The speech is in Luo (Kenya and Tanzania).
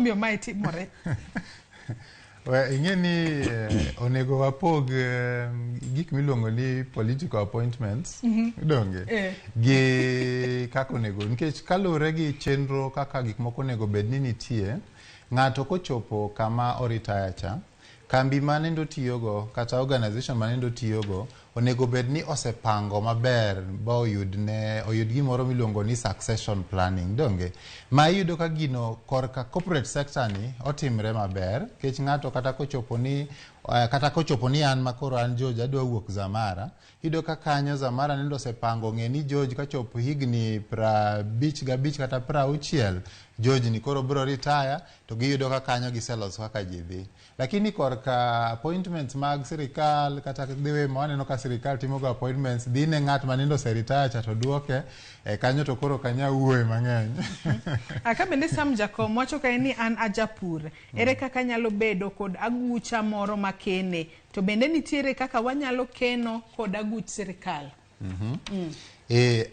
momiyo mae timore? We, ing'e ni onego wapog gik miluongo ni political appointments donge gi kaka onego, nikech kaluwore gi chenro kaka gik moko onego bed ni nitie, ng'ato kochopo kama oritaya cha, kambi manendo tiyogo kata organization manendo tiyogo onego bed ni osepango maber ba oyud ne oyud gimoro miluongo ni succession planning, donge? Ma iyudo ka gino korka corporate sector ni otimre maber, nikech ng'ato kata kochopo ni an makoro an George adwa wuok Zamara, iyudo ka kanyo Zamara nendo osepango ng'e ni George kachopo higni 55 kata 60, George ni koro biro retire, to giyudo ka kanyo giseloso kaka ji dhi. Lakini korka appointments mag sirikal kata the way ma waneno ka sirikal timogo appointments, dhi ne ng'at ma nendo oseretire cha to duoke kanyo, to koro ok anyal wuoye mang'eny. Aka bende Sam Jakom wacho kae ni an ajapur. Ere kaka anyalo bedo kod agucha moro makene? To bende nitiere kaka wanyalo keno kod aguch sirikal? E,